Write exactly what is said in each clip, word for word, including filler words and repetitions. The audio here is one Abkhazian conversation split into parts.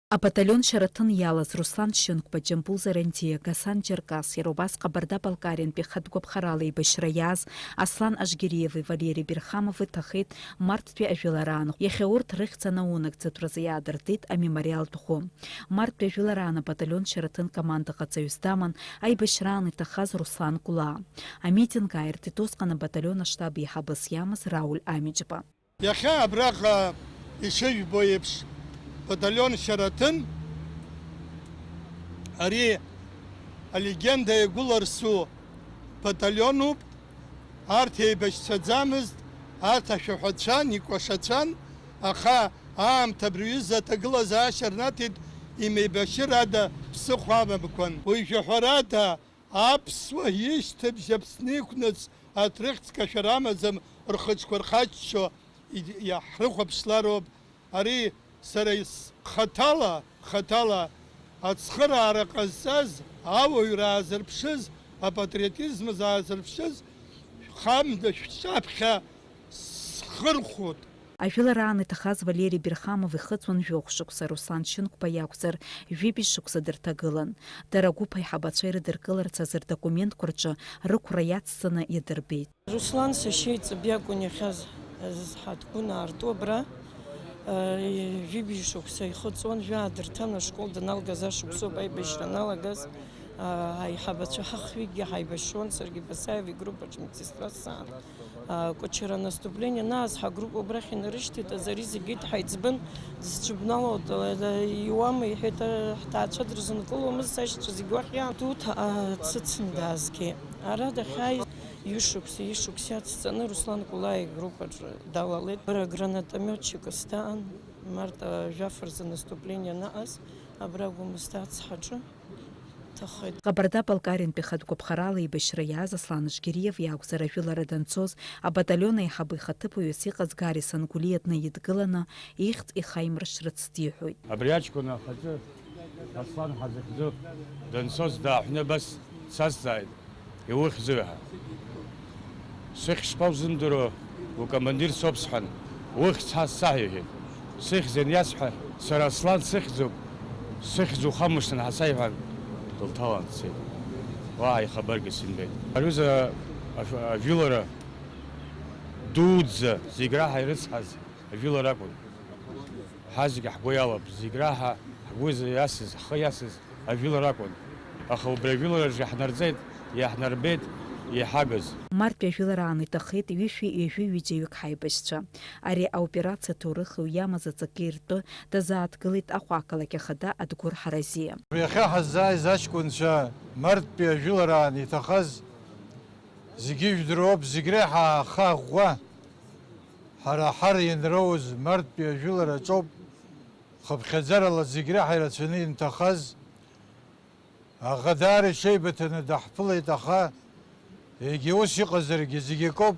Абаталион Шьараҭын иалаз Руслан Шьынқәба, Џьамбул Зарандиа, Гасан Џьаркас, иара убас Ҟабарда-Балкариантәи хатә гәаԥхарала еибашьра иааз Аслан Ажгириеви Валери Бирхамови ҭахеит марттәи ажәылараан. Иахьа урҭ рыхьӡ анаунагӡатәразы иаадыртит амемориалтә ӷәы. Марттәи ажәылараан абаталион Шьараҭын командаҟаҵаҩыс даман аибашьраан иҭахаз Руслан Кәлаа. Амитинг ааиртит усҟан абаталион аштаб еиҳабыс иамаз Рауль Амиџьба. Иахьа абраҟа ишыжәбо еиԥш, баталион Шьараҭын, ари алегенда иагәыларсу баталионуп. Арҭ еибашьцәаӡамызт, арҭ ашәаҳәацәан, икәашацәан, аха аамҭа абри аҩыза аҭагылазаашьа рнаҭеит, имеибашьыр ада ԥсыхәа амамкәан. Уажәы ҳәарада, аԥсуа ишьҭыбжь Аԥсны иқәнаҵ аҭрыхьӡ кашәара амаӡам, рхаҿқәа рхаччо и-, иаҳрыхәаԥшлароуп. Ари сара ис-, хаҭала, хаҭала ацхыраара ҟазҵаз, ауаҩра аазырԥшыз, апатриотизм аазырԥшыз, шәхамда шәҿаԥхьа схырхәоит. Ажәылараан иҭахаз Валери Бирхамов ихыҵуан жәохә шықәса, Руслан Шьынқәба иакәзар, жәибжь шықәса дырҭагылан. Дара агәыԥ аиҳабацәа ирыдыркыларц азы рдокументқәа рҿы рықәра иацҵаны иадырбеит. Руслан сашьа иҵыб иакәын иахьаз, зҳаҭгәын аарту абра, э, жәибжь шықәса ихыҵуан, жәаа дырҭан ашкол даналгаз ашықәсоуп аибашьра аналагаз, э, аиҳабацәа ҳахҩыкгьы ҳаибашьуан, саргьы Басаев игруппаҿ медсестра саан. Кәачара анаступление анааз ҳагруппа убрахь инарышьҭит, ари зегьы ҳаиҵбын, дысҿыбналоит, иуама, иҳәеит, ҳҭаацәа дрызынкыломызт, сашьцәа зегь уахь иаан. Туҭа ацыцын даазгеит. Ара дахьааиз ҩышықәса, ҩышықәса иацҵаны Руслан Кәлаа игруппаҿы далалеит. Бара гранатометчикс даан, март жәаф рзы наступление анаҟаз, абра Гәымсҭа ацҳаҿы. Ҭахеит. Ҟабарда-Балкариантәи хатә гәаԥхарала еибашьра иааз Аслан Ажгириев иакәзар, ажәылара данцоз, абаталион аиҳабы ихаҭыԥуаҩыс иҟаз Гари Сангәлиа днаидгыланы, ихьӡ ихаимыршьрыц диҳәоит. Абри аҷкәын ахаҿы Аслан ҳазыхьӡу данцоз дааҳәны абас дсазҵааит, иухьзеи ҳәа. Сыхьӡ шԥаузымдыруа, укомандир соуп, сҳәан. Ухьӡ ҳа саҳ, иҳәеит. Сыхьӡ ианиасҳәа, сара Аслан сыхьӡуп, сыхьӡ ухамышҭын ҳа саҳ, иҳәан, дылҭалан дцеит. Уаҳа ихабаргьы сымбеит. Аҩыза ажә-, ажәылара дуӡӡа зегь раҳа ирыцҳаз ажәылара акәын. Ҳазегьы ҳгәы иалоуп, зегь раҳа ҳгәы иасыз, ҳхы иасыз ажәылара акәын. Аха убри ажәылараҿ иаҳнарҵеит, иаҳнарбеит иҳагыз. Марттәи ажәылараан иҭахеит ҩышәи ҩажәи ҩыџьаҩык ҳаибашьцәа. Ари аоперациа аҭоурых иамаз аҵакы иртәы дазааҭгылеит Аҟәа ақалақь ахада Адгәыр Ҳаразиа. Иахьа ҳаззааиз аҷкәынцәа марттәи ажәылараан иҭахаз зегьы ижәдыруоуп, зегь реиҳа ҳхы аӷәӷәа. Ҳара ҳар ианроуз марттәи ажәылара аҿоуп, хыԥхьаӡарала зегь реиҳа ирацәаны инҭахаз. Аӷа даара иҽеибыҭаны даҳԥылеит, аха егьа ус иҟазаргьы зегь акоуп.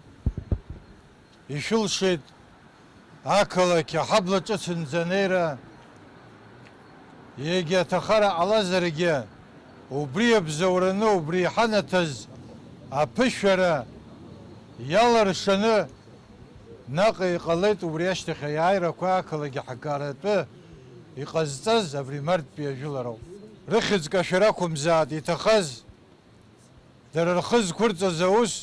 Ишәылшеит ақалақь аҳабла ҿыцынӡа анеира. Егьа аҭахара ҟалазаргьы, убри иабзоураны, убри иҳанаҭаз аԥышәара иалыршаны, наҟ иҟалеит убри ашьҭахь аиааирақәа ақалақь ҳгаратәы иҟазҵаз абри марттәи ажәылароуп. Рыхьӡ кашәар ақәымзааит, иҭахаз, дара рхы зқәырҵаз аус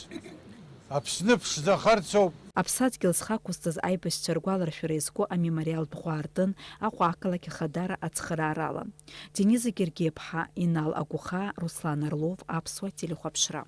Аԥсны ԥшӡахарц ауп. Аԥсадгьыл зхы ақәызҵаз аибашьцәа ргәаларшәара иазку амемориалтә ӷәы аартын Аҟәа ақалақь ахадара ацхыраарала. Дениза Гергиаԥҳа, Инал Агәхаа, Руслан Орлов, Аԥсуа телехәаԥшра.